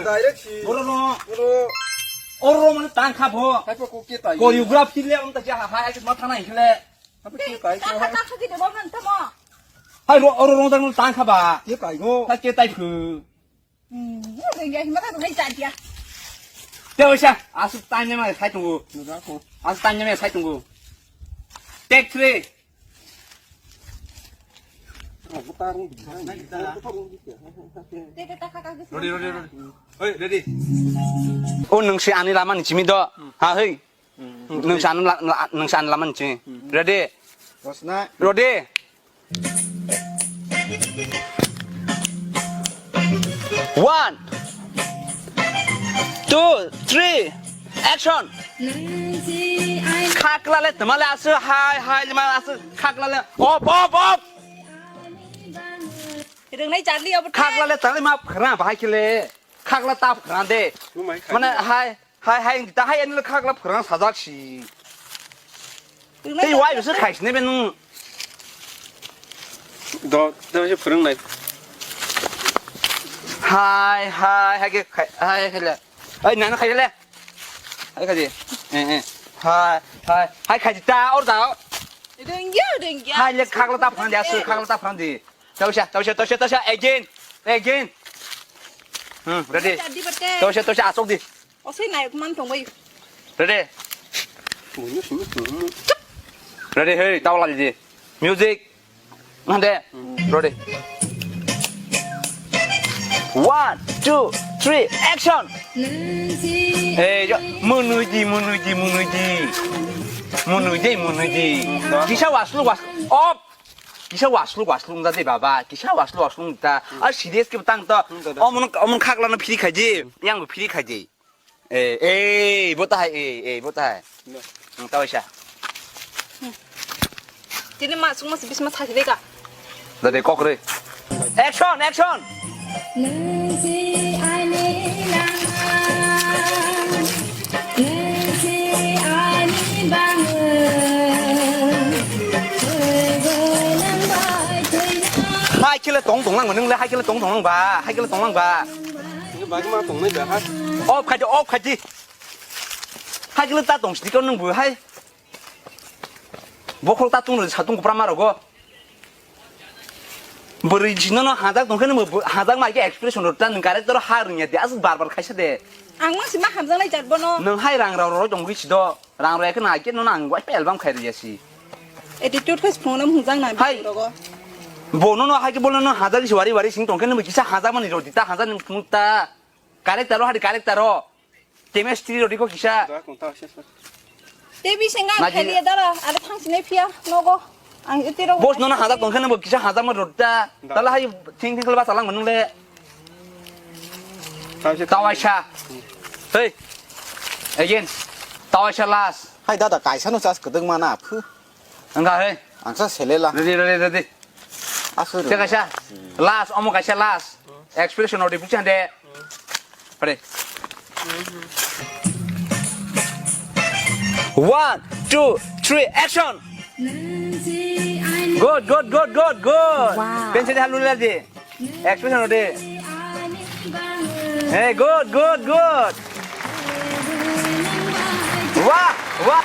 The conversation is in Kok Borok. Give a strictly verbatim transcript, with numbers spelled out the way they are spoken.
Direct si. Oro no. Oro. Oro man tang kha bo. Hai po ko ke tai. Choreography le on ta ja ha ha ma thana ikhle. Hai po ke tai ko. Hai ro oro rong tang tang kha ba. Ke tai go. Ta ke tai khu. Hmm, rengya hima ta nai cha dia. Te oisa, asu tanya ma sai tungu. Asu tanya ma sai tungu. Take three. Ready, ready, ready. Oi, ready. O nungsi ani lama ni chimi do. Ha, hei. Nungsi ani la-, la-, nungsi ani lama ni chimi. Ready? Ready? One, two, three, action. Khakla le tmale asu hai hai le ma asu khakla le op op op. Ringnai charli obo. Khakla le tmale ma khra bahai khele. Khakla tap khra de. Mane hai. Hai, hai, ta hai, ani le khakla phwrang sajak si. Tei wai bwswk khai sini be nung. Do, do se phwrang nai. Hai, hai, hai ke khai, hai, khai le. Ai, nana khai le. Hai khai di. Eh, eh. Hai, hai, hai khai di ta, or da. Dengya, dengya. Hai le khakla ta phwrang di, asu khakla ta phwrang di. Tausa, tausa, tausa, tausa, again, again. Hmm, ready. Tadi bete. Tausa, tausa, asok di. Osai naik man tong bai. Ready? Ready, hey, tawla di. Music. Mande. Ready. One, two, three, action. Hey, jo, munuji, munuji, munuji. Munuji, munuji. Kisa waslu was. Op. Kisa waslu waslu wngja de baba, kisa waslu waslu wngta. A serious ke tang to. Hmm, dada. Omon, omon khakla no free khaji, yang bo free khaji. Eh, eh, bo ta hai, eh, eh, bo ta hai. Hmm, ta waisa. Tini ma sung mas bis mas hai de ka. Dade kokre. Action, action. Nung si ani nang, nung si ani bang. Hai kile tong tong lang nung le, hai kile tong tong lang ba, hai kile tong lang ba. Ini bagi ma tong nai ba ha. Off khaji, off khaji. Hai kile ta tong sini kau nung bu hai. Bokhol ta tung sa tung kupra ma rogo. Bwrwi jino no hajak tong khe nw bo hajak ma khe expression rw ta nwng character ha rwngya de aswk bar bar khaisa de. Ang ma sima hamjak nai jat bono. Nwng hai rang rw rw tong gwi si do. Rang rw khe na khe no nang wai pe album khai rwya si. Attitude khe phone no hwngjak na. Hai. Rogo. Bono no hai khe bono no hajak si wari wari sing tong khe nw kisa hajak mani rw di ta hajak nwng phunuk ta. Character ro hari character ro. Chemistry rw di ko kisa. Da kong ta se. Te bi senga khali dara are thang sinai phiya nogo. Ang iti rok. Boss no na hajak tong khe nw bo kisa hajak ma rw ta. Tala hai thing thing khlai ba salang manung le. Tawai sa. Hey. Again. Tawai sa last. Hai dada kaisa no chas kwdwng mana phu. Ang ga he. Ang sa selela. Ready, ready, ready. Asur. Te kaisa. Last, omo kaisa last. Expression odi buchi hande. Ready. One, two, three, action. Good, good, good, good, good. Wow. Pencil halun lagi. Expression ode. Hey, good, good, good. Wah, wah.